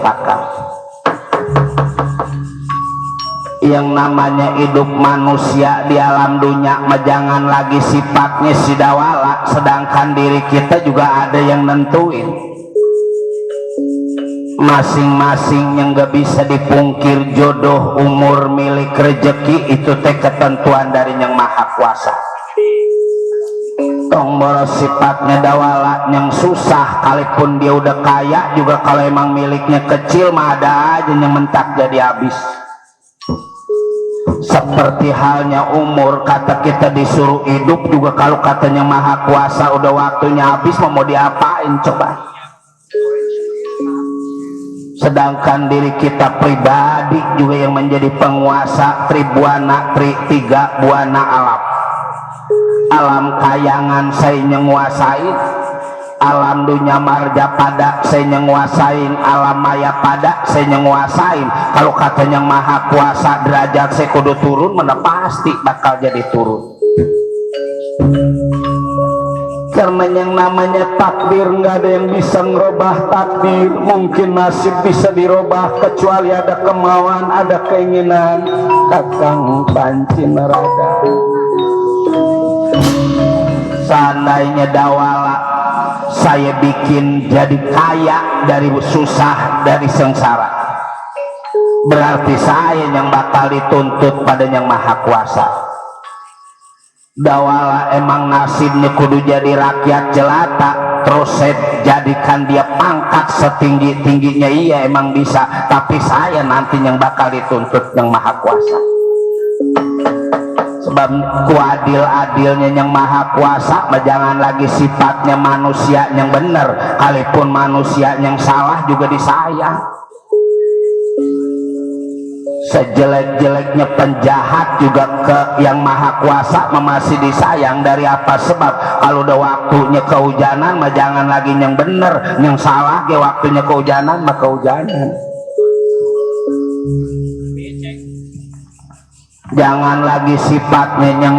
kakak. Yang namanya hidup manusia di alam dunia mah jangan lagi sifatnya si dawala, sedangkan diri kita juga ada yang nentuin. Masing-masing yang gak bisa dipungkir, jodoh, umur, milik, rezeki itu teh ketentuan dari Yang Maha Kuasa. Tong boros sifatnya dawala yang susah, kalaupun dia udah kaya juga kalau emang miliknya kecil mah ada aja yang mentak jadi habis. Seperti halnya umur, kata kita disuruh hidup juga kalau katanya Maha Kuasa udah waktunya habis mau diapain coba. Sedangkan diri kita pribadi juga yang menjadi penguasa tribuana, tiga buana alam. Alam kayangan saya nguasain, alam dunia marja pada saya nguasain, alam maya pada saya nguasain. Kalau katanya Maha Kuasa derajat saya kudu turun, mana pasti bakal jadi turun. Karena yang namanya takdir nggak ada yang bisa ngerubah takdir. Mungkin nasib bisa dirubah kecuali ada kemauan, ada keinginan. Kakang Panci Nerada. Seandainya dawala saya bikin jadi kaya dari susah, dari sengsara, berarti saya yang bakal dituntut pada Yang Maha Kuasa. Dawala emang nasibnya kudu jadi rakyat jelata, terus saya jadikan dia pangkat setinggi-tingginya, iya emang bisa, tapi saya nanti yang bakal dituntut Yang Maha Kuasa. Sebab kuadil-adilnya Yang Maha Kuasa jangan lagi sifatnya manusia yang benar, kalaupun manusia yang salah juga disayang. Sejelek-jeleknya penjahat juga ke Yang Maha Kuasa masih disayang. Dari apa sebab? Kalau udah waktunya kehujanan mah jangan lagi yang benar, yang salah ke waktunya kehujanan mah kehujanan. Jangan lagi sifatnya yang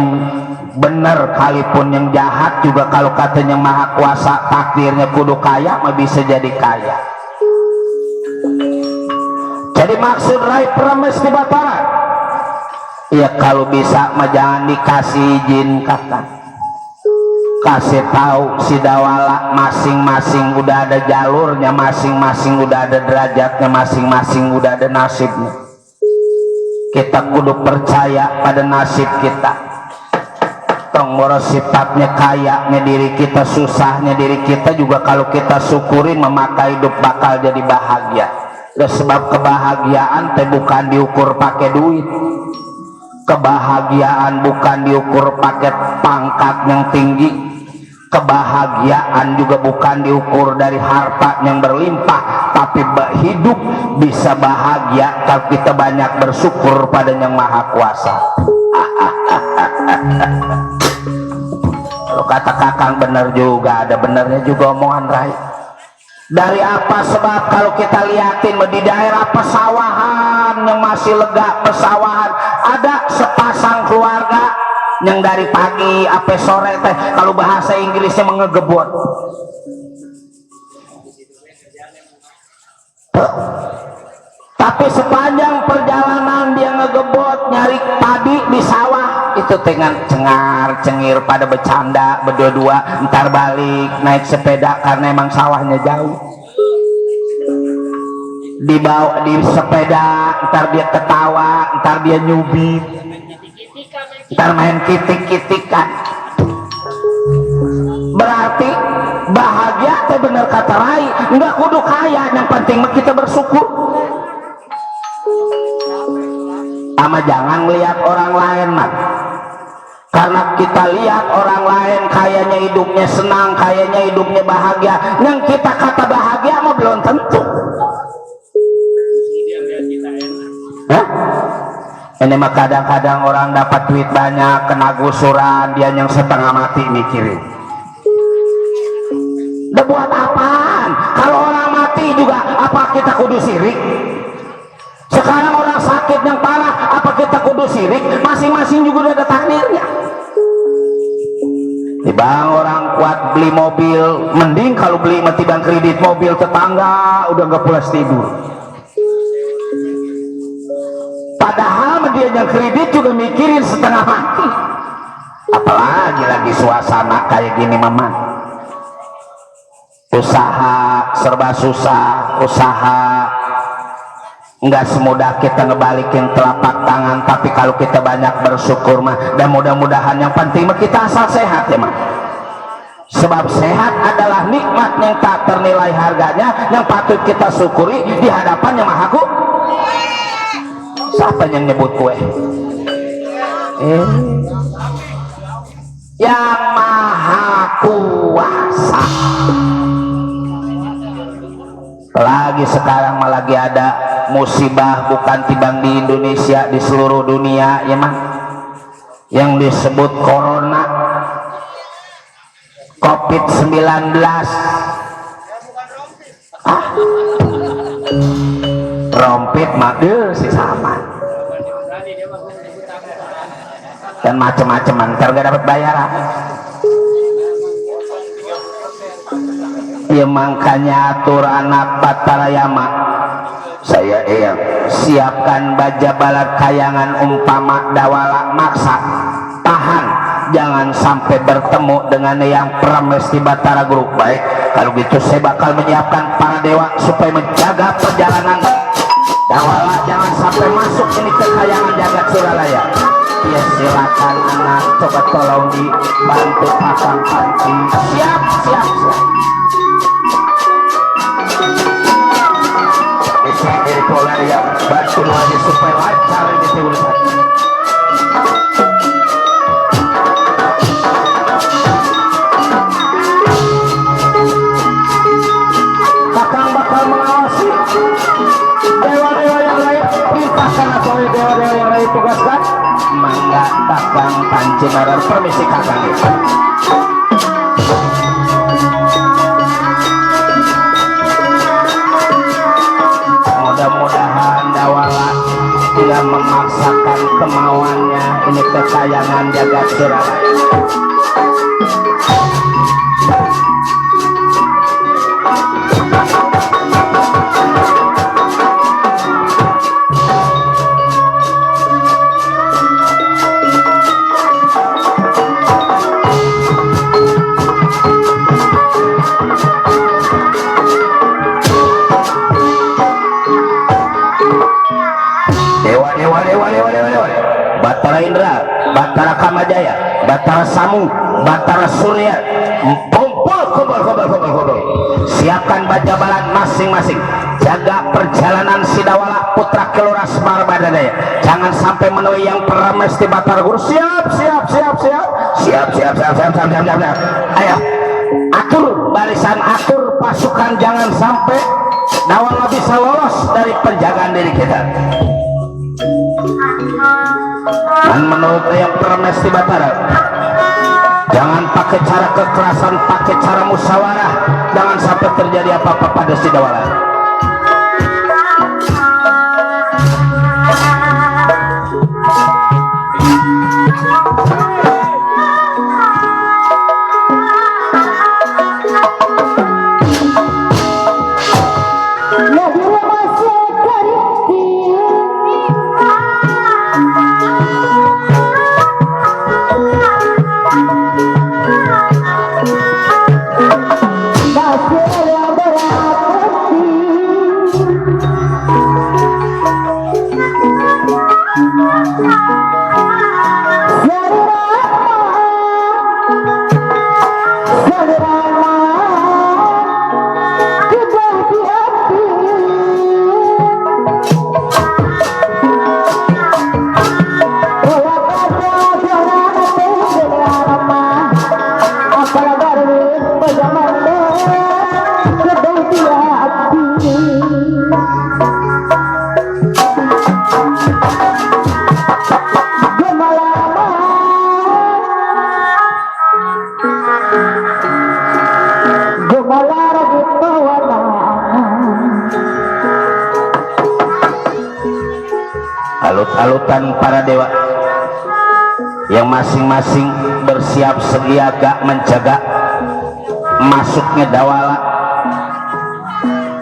benar, kalaupun yang jahat juga kalau katanya Maha Kuasa takdirnya kudu kaya mah bisa jadi kaya. Jadi maksud raih prames di Bataran ya kalau bisa mah jangan dikasih izin kakak, kasih tahu si dawala masing-masing udah ada jalurnya, masing-masing udah ada derajatnya, masing-masing udah ada nasibnya. Kita kudu percaya pada nasib kita. Tong boros sifatnya kayanya diri kita, susahnya diri kita juga kalau kita syukurin memakai hidup bakal jadi bahagia. Sebab kebahagiaan teh bukan diukur pakai duit, kebahagiaan bukan diukur pakai pangkat yang tinggi, kebahagiaan juga bukan diukur dari harta yang berlimpah, tapi hidup bisa bahagia kalau kita banyak bersyukur pada Yang Maha Kuasa. Kalau kata kakang bener juga, ada benernya juga omongan Rai. Dari apa sebab kalau kita lihatin di daerah pesawahan yang masih lega, pesawahan ada sepasang keluarga yang dari pagi sampai sore teh kalau bahasa Inggrisnya mengegebot. Tapi sepanjang perjalanan dia ngegebot nyari padi di sawah itu dengan cengar cengir pada bercanda berdua-dua, ntar balik naik sepeda karena emang sawahnya jauh, dibawa di sepeda, ntar dia ketawa, ntar dia nyubit, ntar main kitik-kitikan. Berarti bahagia teh bener kata Rai, nggak kudu kaya, yang penting kita bersyukur. Ama jangan melihat orang lain mah, karena kita lihat orang lain kayaknya hidupnya senang, kayaknya hidupnya bahagia, yang kita kata bahagia mah belum tentu. Hah? Ini mah kadang-kadang orang dapat duit banyak kena gusuran, dia yang setengah mati mikirin udah buat apaan? Kalau orang mati juga apa kita kudu sirik? Sekarang orang sakit yang parah apa kita kudu sirik? Masing-masing juga udah ada takdirnya. Bang orang kuat beli mobil, mending kalau beli mati bang kredit mobil tetangga udah gak pulas tidur. padahal dia yang kredit juga mikirin setengah mati, apalagi lagi suasana kayak gini mama. Usaha serba susah, usaha nggak semudah kita ngebalikin telapak tangan, tapi kalau kita banyak bersyukur mah, dan mudah-mudahan yang penting mah kita asal sehat ya mah. Sebab sehat adalah nikmat yang tak ternilai harganya, yang patut kita syukuri di hadapan Yang Maha Kuasa. Siapa yang nyebut kue? Yang Maha Kuasa. Lagi sekarang malah lagi ada musibah bukan tibang di Indonesia, di seluruh dunia ya mah, yang disebut corona COVID-19. Rompit mah si sama dan macam-macam, ntar gak dapat bayaran ya. Makanya atur anak Batarayama, saya siapkan baja balat kayangan umpama dawala maksa, tahan jangan sampai bertemu dengan yang Prames di Batara Group. Baik, kalau gitu saya bakal menyiapkan para dewa supaya menjaga perjalanan dawala jangan sampai masuk ini ke kayangan jagat Suralaya. Ya silakan anak, coba tolong dibantu pasang panci. Siap. Dari polar ya, bantu aja supaya lancar ini urusan. Kakang bakal mengawasi dewa-dewa yang lain, perintahkan atau dewa-dewa yang lain tugaskan. Mangga Kakang Panjenengan, permisi Kakang. Mudah-mudahan dawala tidak memaksakan kemauannya ini kekayangan jagat Suralaya. Batara Indra, Batara Kamajaya, Batara Samu, Batara Surya, kumpul. Siapkan baja balan masing-masing, jaga perjalanan Sidawala putra Kelora Semar Badadaya, jangan sampai menemui yang Prames di Batara Guru. Siap. Ayo atur barisan, atur pasukan, jangan sampai Dawala bisa lolos dari penjagaan diri kita. Dan menurut yang Prames di Batara, jangan pakai cara kekerasan, pakai cara musyawarah, jangan sampai terjadi apa-apa pada Sidawala. Alut-alutan para dewa yang masing-masing bersiap siaga menjaga masuknya dawala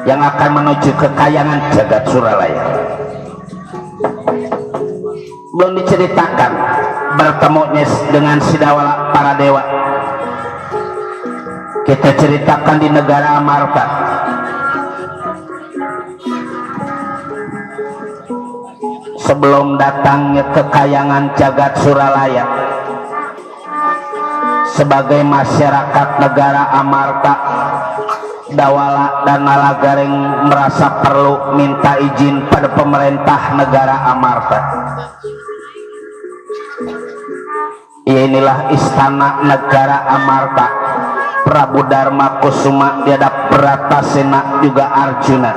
yang akan menuju ke kayangan jagat Suralaya. belum diceritakan bertemunya dengan Sidawala para dewa. Kita ceritakan di negara Amarta. Sebelum datangnya kekayangan jagat Suralaya, sebagai masyarakat negara Amarta, Dawala dan Nalagareng merasa perlu minta izin pada pemerintah negara Amarta. Inilah istana negara Amarta. Prabu Dharma Kusuma dihadap Bratasena juga Arjuna.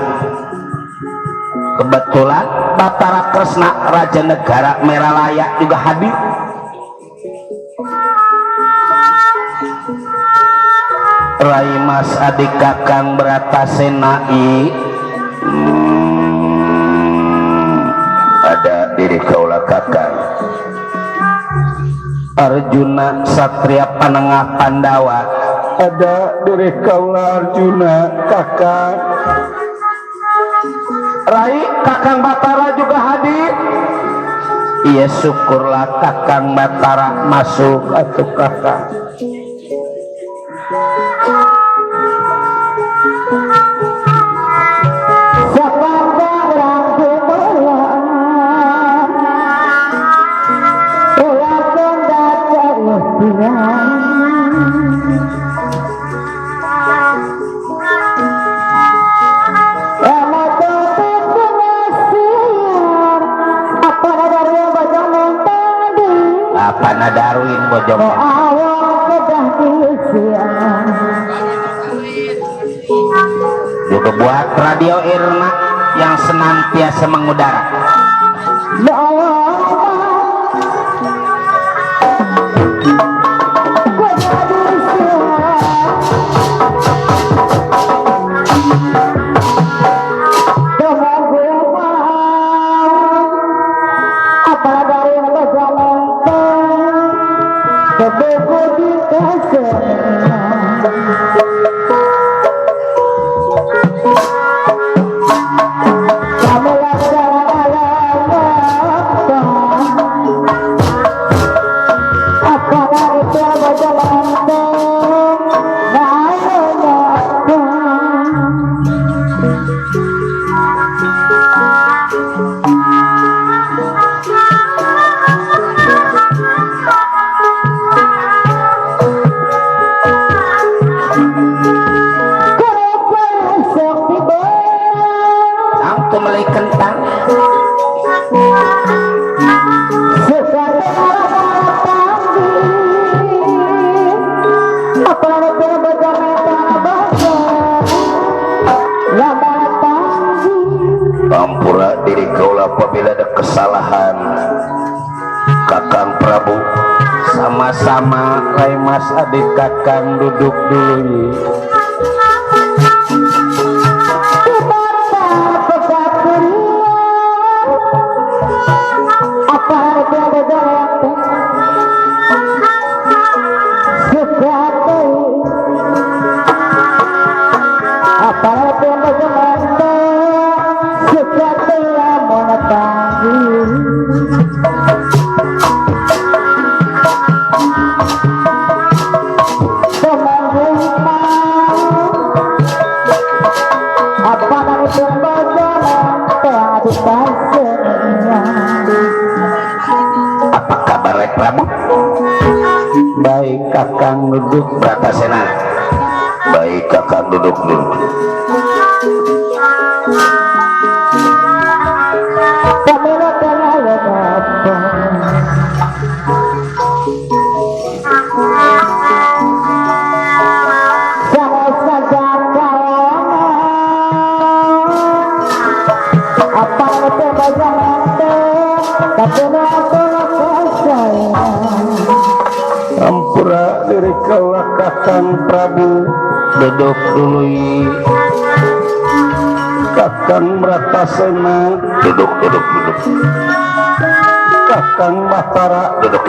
Kebetulan Batara Kresna Raja Negara Meralaya juga hadir. Rai Mas adik Kakang Bratasena ada diri kaulah Kakang. Arjuna Satria Panengah Pandawa, ada diri kaulah Arjuna Kakang. Rai Kakang Batara juga hadir. Iya syukurlah Kakang Batara masuk atuh Kakang. Panadaruin bojong juga buat Radio Irna yang senantiasa mengudara. Ampura diri kaulah apabila ada kesalahan Kakang Prabu. Sama-sama Rai Mas adik Kakang duduk dulu. Apa kabar Rai Prabu? Baik Kakang duduk. Bratasena. Baik Kakang duduk dulu. Ampura diri kaulah Kakang Prabu duduk dulu. Kakang Bratasena duduk. Kakang Batara duduk.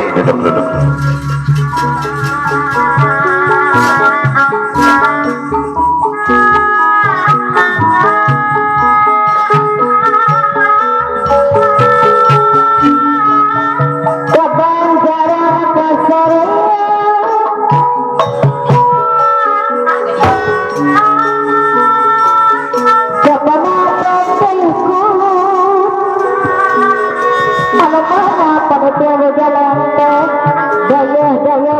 anu mana pada tiada jalan teh daya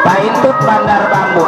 Paintut Bandar Bambu.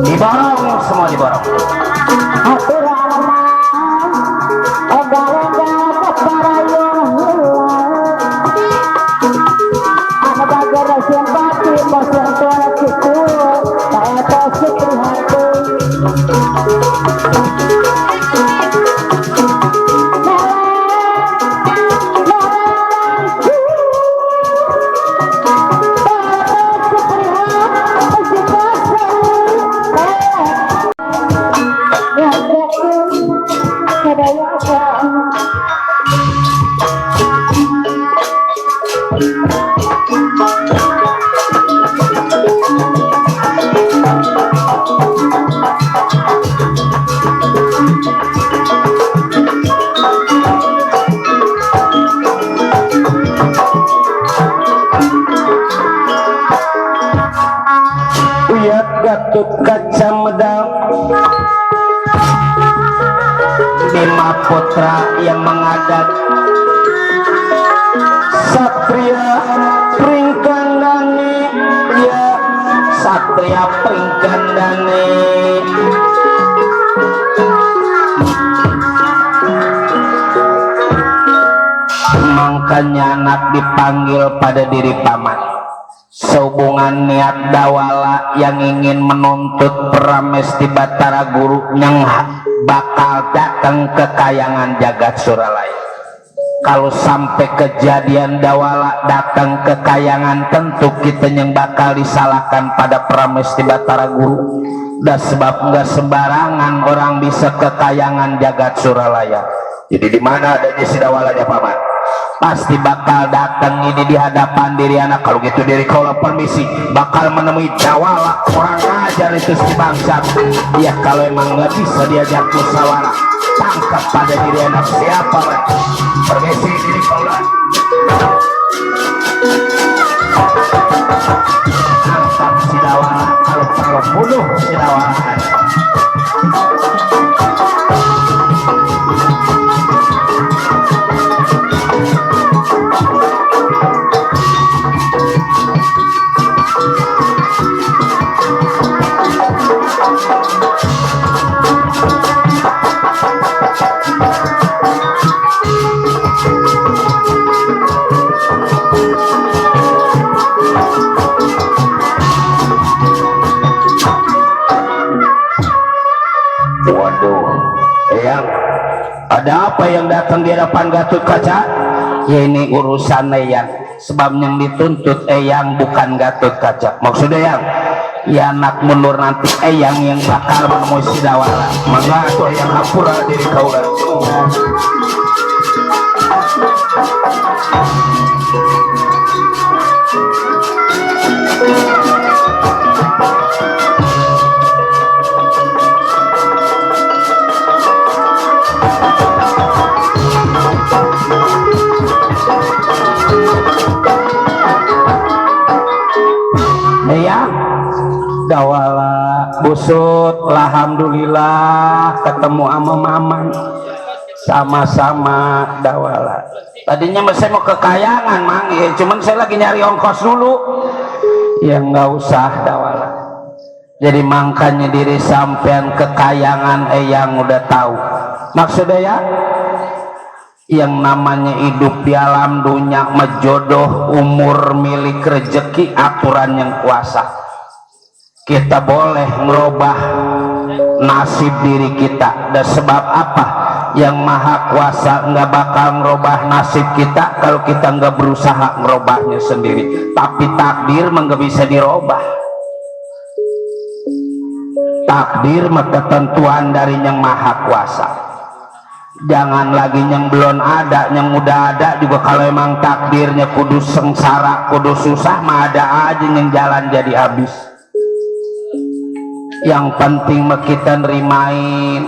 Diborong, semua diborong. Gatot Kaca Medal Bima Putra yang mengadat Satria Pringkandani, ya Satria Pringkandani. Makanya anak dipanggil pada diri paman sehubungan niat dawala yang ingin menuntut Pramesti Batara Guru yang bakal datang ke kayangan jagat Suralaya. Kalau sampai kejadian dawala datang ke kayangan, tentu kita yang bakal disalahkan pada Pramesti Batara Guru. Dan sebab nggak sembarangan orang bisa ke kayangan jagat Suralaya. Jadi di mana adanya si dawalanya paman? Pasti bakal datang ini di hadapan diri anak. Kalau gitu diri kaulah permisi bakal menemui dawala orang ajar itu si bangsat. Ya kalau emang nggak bisa diajak musyawarah, tangkap pada diri anak siapa man? Permisi diri kaulah, tangkap si dawala, kalau perlu bunuh si dawala. siapa yang datang di hadapan Gatot Kaca? Ya ini urusan Eyang, sebab yang dituntut Eyang bukan Gatot Kaca. Maksudnya yang ya anak mundur nanti Eyang yang bakal menemui si Dawala. Maka itu Eyang hapura diri kau lah. Eyang Dawala busut, alhamdulillah ketemu sama Mamang, sama-sama Dawala. Tadinya saya mau ke Kayangan Mang, ya, cuman saya lagi nyari ongkos dulu. Ya nggak usah Dawala. Jadi makanya diri sampean ke Kayangan Eyang udah tahu. Maksudnya ya, yang namanya hidup di alam dunia mejodoh, umur, milik, rezeki, aturan yang kuasa. Kita boleh ngerubah nasib diri kita. Dan sebab apa? Yang maha kuasa nggak bakal ngerubah nasib kita kalau kita nggak berusaha ngerubahnya sendiri. Tapi takdir mah nggak bisa dirubah. Takdir mah ketentuan dari yang maha kuasa. Jangan lagi yang belum ada, yang udah ada juga kalau emang takdirnya kudu sengsara, kudu susah, mah ada aja yang jalan jadi habis. Yang penting mah kita nerimain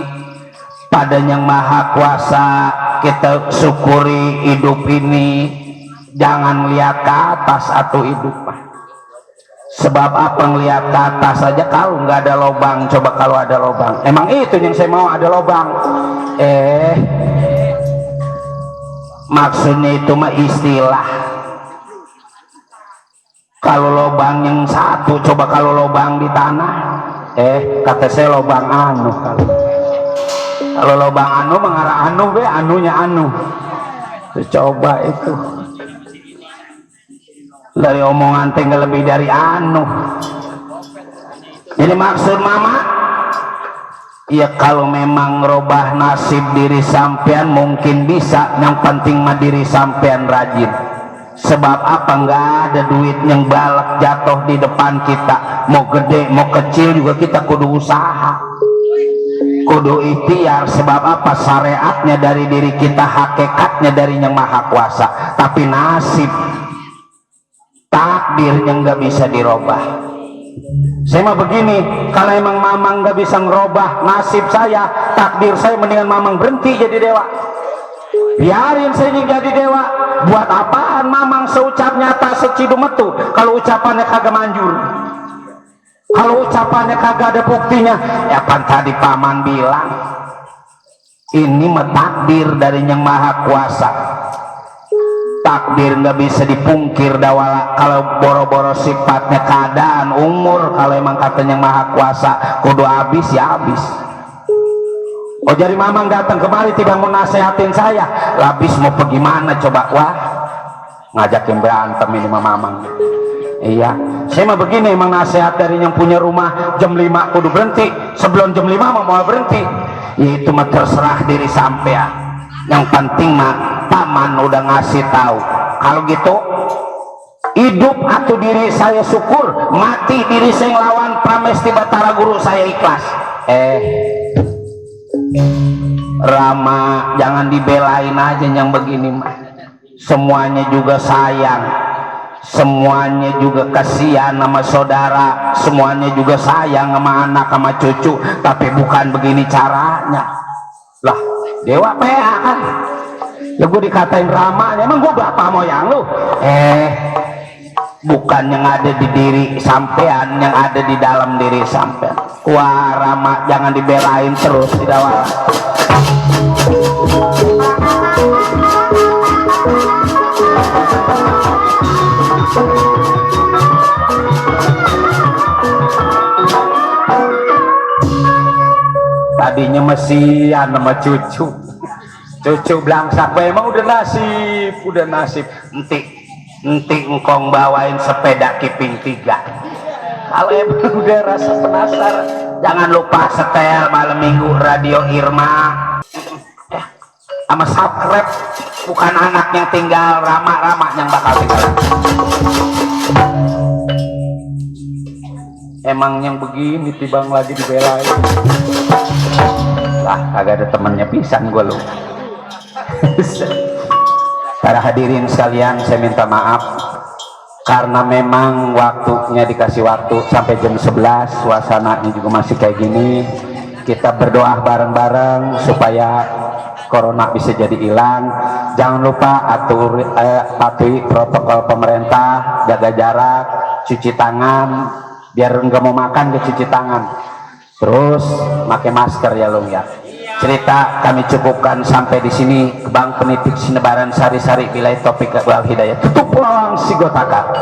pada yang maha kuasa, kita syukuri hidup ini, jangan lihat ke atas atau hidup mah. Sebab apa ngelihat ke atas saja kalau nggak ada lobang, coba kalau ada lobang. Emang itu yang saya mau, ada lobang. Maksudnya itu mah istilah. Kalau lobang yang satu, coba kalau lobang di tanah, kata saya lobang anu. Kalau lobang anu mengarah anu, anunya anu. Coba itu dari omongan tinggal lebih dari anu. Jadi maksud Mama, ya kalau memang ngerubah nasib diri sampean mungkin bisa, yang penting mah diri sampean rajin. Sebab apa? Nggak ada duit yang balak jatuh di depan kita, mau gede mau kecil juga kita kudu usaha, kudu ikhtiar. Sebab apa? Syariatnya dari diri kita, hakikatnya dari yang maha kuasa. Tapi nasib, takdirnya nggak bisa dirubah. Saya mah begini, kalau emang Mamang nggak bisa ngerubah nasib saya, takdir saya, mendingan Mamang berhenti jadi dewa. Biarin saya jadi dewa. Buat apaan Mamang seucap nyata secidumetu kalau ucapannya kagak manjur, kalau ucapannya kagak ada buktinya? Ya kan tadi Paman bilang, ini mah takdir dari yang maha kuasa. Takdir nggak bisa dipungkir Dawala. Kalau boro-boro sifatnya keadaan, umur, kalau emang katanya maha kuasa kudu habis ya habis. Oh jadi Mamang datang kemari tidak mau nasehatin saya, habis mau pergi mana coba? Wah, ngajakin berantem ini sama Mamang. Iya, saya mah begini, emang nasihat dari yang punya rumah jam 5 kudu berhenti, sebelum jam 5 mau berhenti. Ya, itu mah terserah diri sampean. Yang penting mah Paman udah ngasih tahu. Kalau gitu hidup atau diri saya syukur, mati diri saya ngelawan Pramesti Batara Guru saya ikhlas. Rama, jangan dibelain aja yang begini mah. Semuanya juga sayang, semuanya juga kasihan sama saudara, semuanya juga sayang sama anak sama cucu. Tapi bukan begini caranya lah. Dewa PA kan ya, gue dikatain Rama, emang gue bapak moyang lu? Bukan yang ada di diri sampean, yang ada di dalam diri sampean. Wah Rama, jangan dibelain terus di Dawala. Tadinya mesian sama cucu bilang siapa emang udah nasib nanti engkong bawain sepeda kiping 3. Kalau emang udah rasa penasaran, jangan lupa setel malam minggu Radio Irma. sama subscribe, bukan anak yang tinggal Rama yang bakal tinggal. Emang yang begini tibang lagi dibelain lah, kagak ada temennya pisan gue lu. Para hadirin sekalian, saya minta maaf karena memang waktunya dikasih waktu sampai jam 11, suasananya juga masih kayak gini. Kita berdoa bareng-bareng supaya corona bisa jadi hilang. Jangan lupa patuhi protokol pemerintah, jaga jarak, cuci tangan, biar nggak mau makan ke cuci tangan, terus pakai masker ya Long ya. Cerita kami cukupkan sampai di sini. Bang Penitip Sinebaran Sari-Sari Wilayah Topik wal Hidayah, tutup peluang si Gotaka.